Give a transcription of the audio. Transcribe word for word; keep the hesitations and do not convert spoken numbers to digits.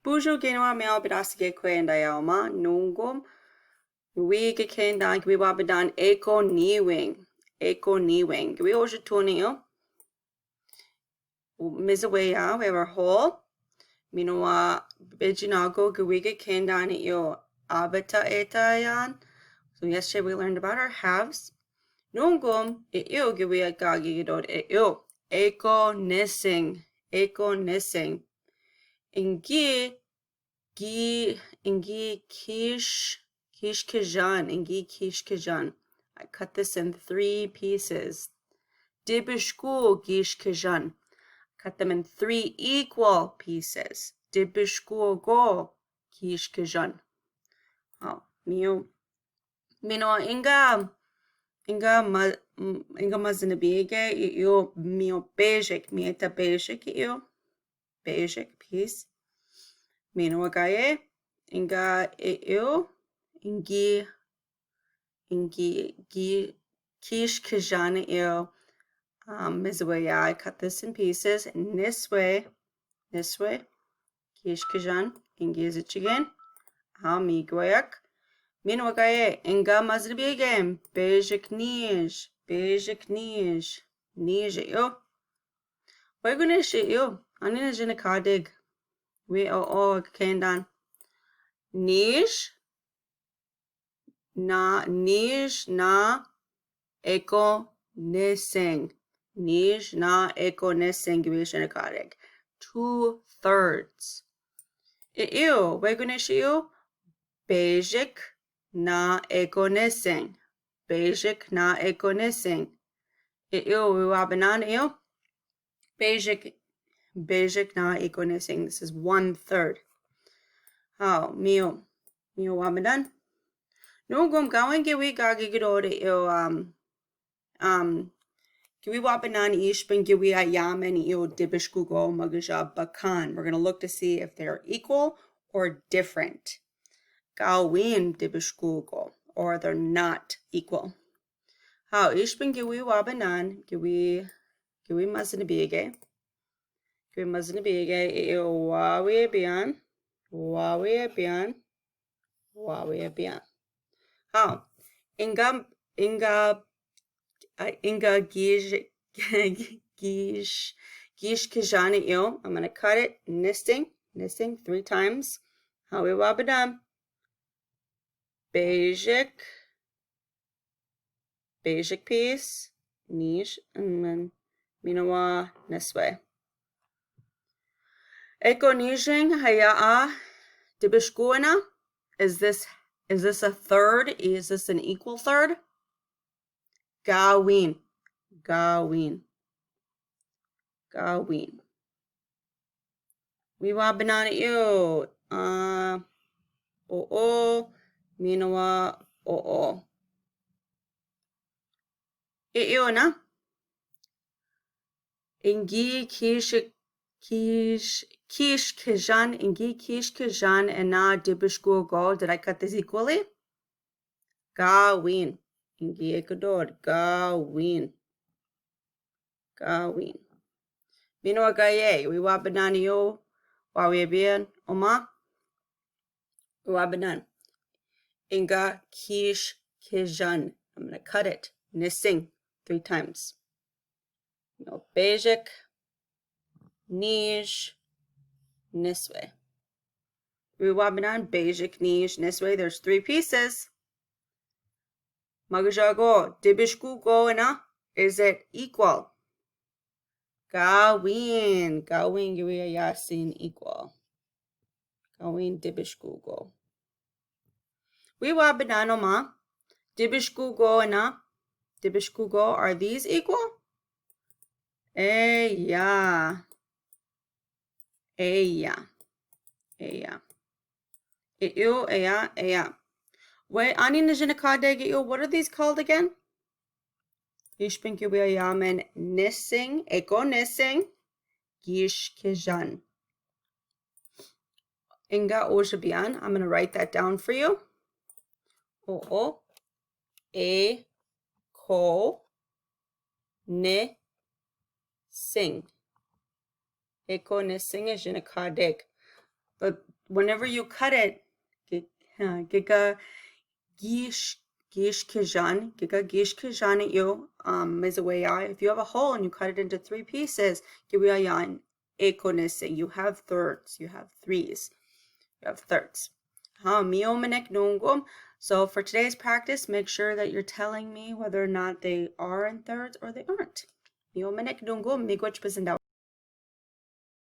Bonjour, kinawa, meao, binasi ke kwendaya, Oma. Nungum, wige kendan, kiwi wabadan, eko niwing. Eko niwing. Kiwi oja tuni yo. Misaweya, we were whole. Minowa bejinago, kiwi ge kendan yo. Abata etayan. So yesterday we learned about our halves. Nungum, e yo, kiwi agagi gidod, e yo. Eko nising. Eko nising. Ingi, gi, ingi kish, kish kijan, ingi kish kijan. I cut this in three pieces. Dibishku gish kijan. Cut them in three equal pieces. Dibishku go gish kijan. Oh, mio. Mino inga, inga ma, inga mazinabige, yo mio bejik, mi eta bejik, yo. Bejik, peace. Mino agaye, inga e yo, ingi, ingi, gi, kish kijan yo. Um, misaweya, I cut this in pieces. Niswe, niswe. Kish kijan, ingi zichigen. Ami gwayak. Mino agaye, inga mazinabige, bejik nij, bejik nij, nij yo. Wegunish yo, ani na jina kadig. We o o kendan. Nij, na, nij, na, eko, nising. Nij, na, eko, nising, kiwi jina kadig. Two thirds. E yo, wegunish yo, bejik, na, eko, nising. Bejik, na, eko, nising. E yo, we wabanan yo. Bejik, bejik na eko nising. This is one third. Hao, mio, mio wabanan. Nungum gawin kiwi gagi gidod yo, um, um, kiwi wabanan ishpan kiwi ayamen yo dibishkugo magaja bakan. We're gonna look to see if they're equal or different. Gawin dibishkugo, or they're not equal. Hao, ishpan kiwi wabanan, kiwi, kiwi mazinabige. Kiwi mazinabige, e yo wawi bian, wawi bian, wawi bian. Hao, inga, inga, uh, inga gish, gish, gish kijan yo. I'm gonna cut it, nising, nising three times. Hao, we wabanan. Bejik, bejik peace, nij, and then minowa niswe. Eko nijing haya a dibishkuena. Is this, is this a third? Is this an equal third? Gawin, gawin, gawin. We wabanan yo, uh, o o, minowa o o. E yo na. Ingi kish, kish, kish kijan, ingi kish kijan, and na dibishkugo. Did I cut this equally? Gawin. Ingi ekadod. Gawin. Gawin. Minowa gaye, we wabanan yo, wawi bian, Oma. We wabanan. Inga kish kijan. I'm gonna cut it. Nising three times. No, bejik, nij, niswe. We wabanan, bejik, nij, niswe. There's three pieces. Magajago, dibishkugo ena, is it equal? Gawin, gawin, kiwi ayasin equal. Gawin dibishkugo. We wabanan, Oma. Dibishkugo ena, dibishkugo, are these equal? Eya. Eya. Eya. E yo, eya, eya. We, ani na jina kadig yo, what are these called again? Ishpan kiwi ayamen nising, eko nising, gish kijan. Inga oja bian, I'm gonna write that down for you. O o, eko nising. Eko nising a jina kadig. But whenever you cut it, ke, ha, ke ka gish, gish kijan, ke ka gish kijan yo, um, is a way out. If you have a hole and you cut it into three pieces, ke wia yan, ekos nise, you have thirds, you have threes, you have thirds. Ha, mio menek nungum. So for today's practice, make sure that you're telling me whether or not they are in thirds or they aren't. Mio menek nungum, miigwo echi pwe senda